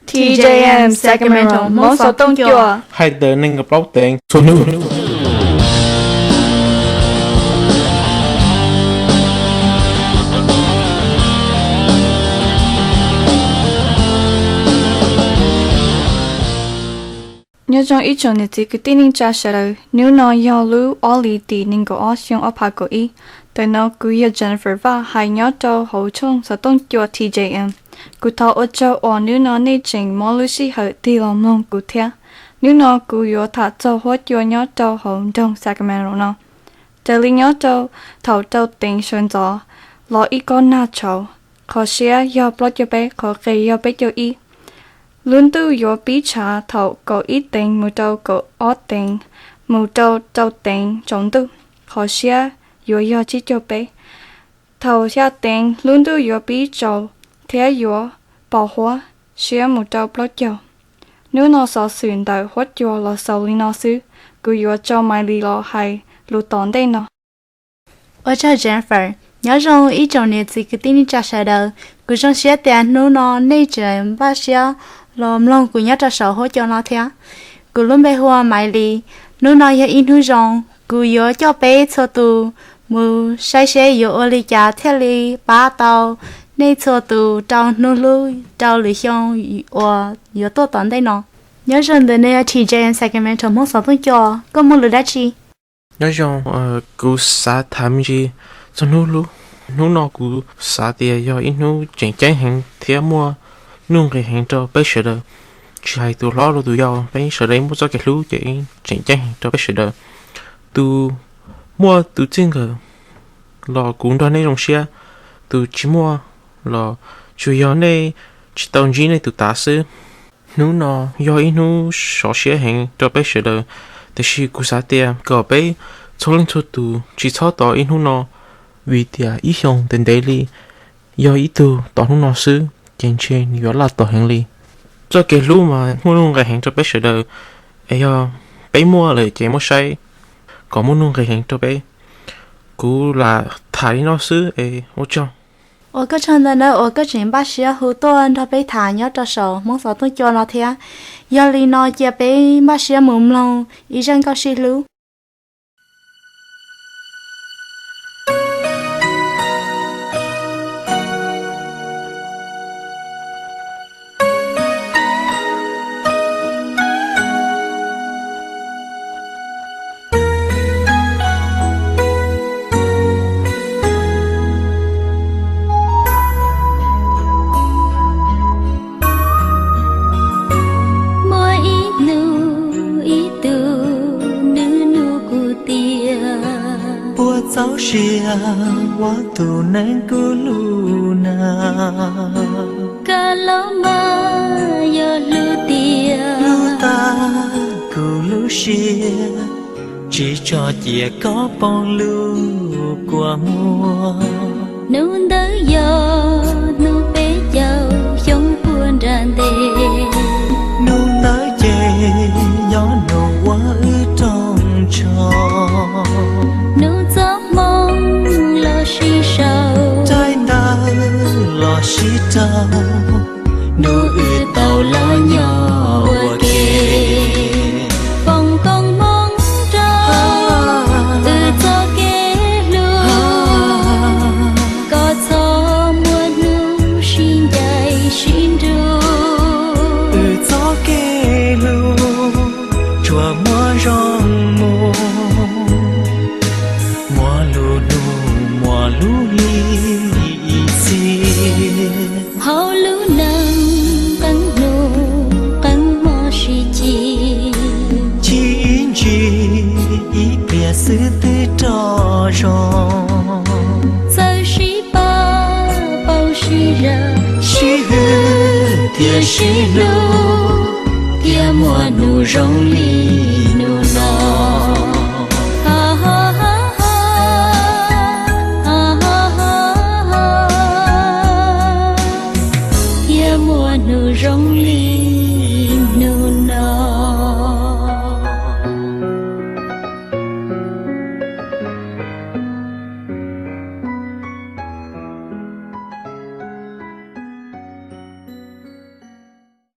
T J M Sacramento, Hmoob xov tooj cua, hais tawm nees nkaum plaub teev txhua hnub. Nyob zoo ib tsoom niam txiv kwv tij neej tsa sawv daws, hnub no yog lub ob hlis tim nees nkaum ob xyoo ob phav kaum ib. Ntawm no kuv yog Jennifer Vaj hais nyob rau hauv tshooj xov tooj cua T J M. Kuv thov ua tsaug uas hnub no nej tseem muab lub sij hawm tig los mloog kuv thiab. Hnub no kuv yuav tham txog huab cua nyob rau hauv nroog Sacramento no. Raws li nyob rau thaum rau teev sawv ntxov los ib kob nag tshauv, qhov siab yog plaub caug peb, qhov qes yog peb caug ib. Lub ntuj yuav pib tshav thaum kaum ib teev mus rau kaum ob teev, mus rau rau teev tsaus ntuj, qhov siab yuav yog tsib caug peb. Thaum xya teev lub ntuj yuav pib tsaus thiab yuav pos huab, siab mus rau plaub caug. Hnub no xov xwm ntawm huab cua los xaus li no xwb, kuv yuav tso Maiv Lis los hais lus tom ntej no. Ua tsaug Jennifer. Nyob zoo ib tsoom niam txiv kwv tij neej tsa sawv daws, kuv zoo siab tias hnub no nej tseem npaj siab los mloog kuv nyob rau saum huab cua no thiab. Kuv lub npe hu ua Maiv Lis. Hnub no yog ib hnub zoo, kuv yuav coj peb txhua tus mus saib seb yuav ua li cas thiaj li pab tau nej txhua tus rau hnub hlub rau lwm xyoo uas yuav tuaj tom ntej no. Nyob zoo ntawm no yog T J M Sacramento Hmoob xov tooj cua, koj muaj lus dab tsi? Nyob zoo, kuv xav tham me ntsis txog hnub hlub. Hnub no kuv xav tias yog ib hnub tseem ceeb heev thiab muaj nuj nqis heev rau peb sawv daws. Tsis hais tus hlob los tus yau, peb sawv daws muaj txoj kev hlub ces tseem ceeb heev rau peb sawv daws. Tus muaj tus txij nkawm los kuv nrog nej zoo siab, tus tsis muaj los tsuas yog nej tsis tau ntsib nej tus tav xwb. Hnub no yog ib hnub sov siab heev rau peb sawv daws, tiam sis kuv xav tias kom peb txhua leej txhua tus tsis txhob tos ib hnub no, vim tias ib xyoo ntev ntev li, yog ib tug tos hnub no xwb ces ntshe nws yuav laj tos heev li. Txoj kev hlub mas muaj nuj nqis heev rau peb sawv daws, es yog peb muaj lawm ces muab saib kom muaj nuj nqis heev rau peb. Kuv lam tham li no xwb es ua tsaug. Ua koj tsaug ntau nawb uas koj tseem npaj siab hu tuaj nrog peb tham nyob rau saum Hmoob xov tooj cua no thiab. Yog li no cia peb npaj siab mus mloog ib zaj nkauj sib hlub. Muaj ib hnub ib tug nws nug kuv tias, puas txaus siab ua tus neeg kuv hlub na? Koj los mas yog hlub tiag, hlub tag kuv lub siab, tsis tso cia koj poob lub kua muag. Hnub ntawd yog hnub peb caug xyoo puag nram ntev. Hnub ntawd ces yog hnub uas wb roog ntsho. Hnub txoj hmoo los sib sau, nraim ntawv los sib raug. Hnub wb tau los nyob ua ke, foom koob hmoov rau wb txoj kev hlub. Koj txhob muaj hnub sib ncaim sib nrug, wb txoj kev hlub tsuas muaj zoo mus, muaj lub hnub muaj lub hli ib txhis. Hauv lub neej qee hnub qee hmo sib cim, cim ib ntsis ib pliag xwb twb rov zoo. Txawm sib pab paub sib zam, sib hwm thiab sib hlub, thiaj muaj hnub zoo li hnub no. Thiaj muaj hnub zoo li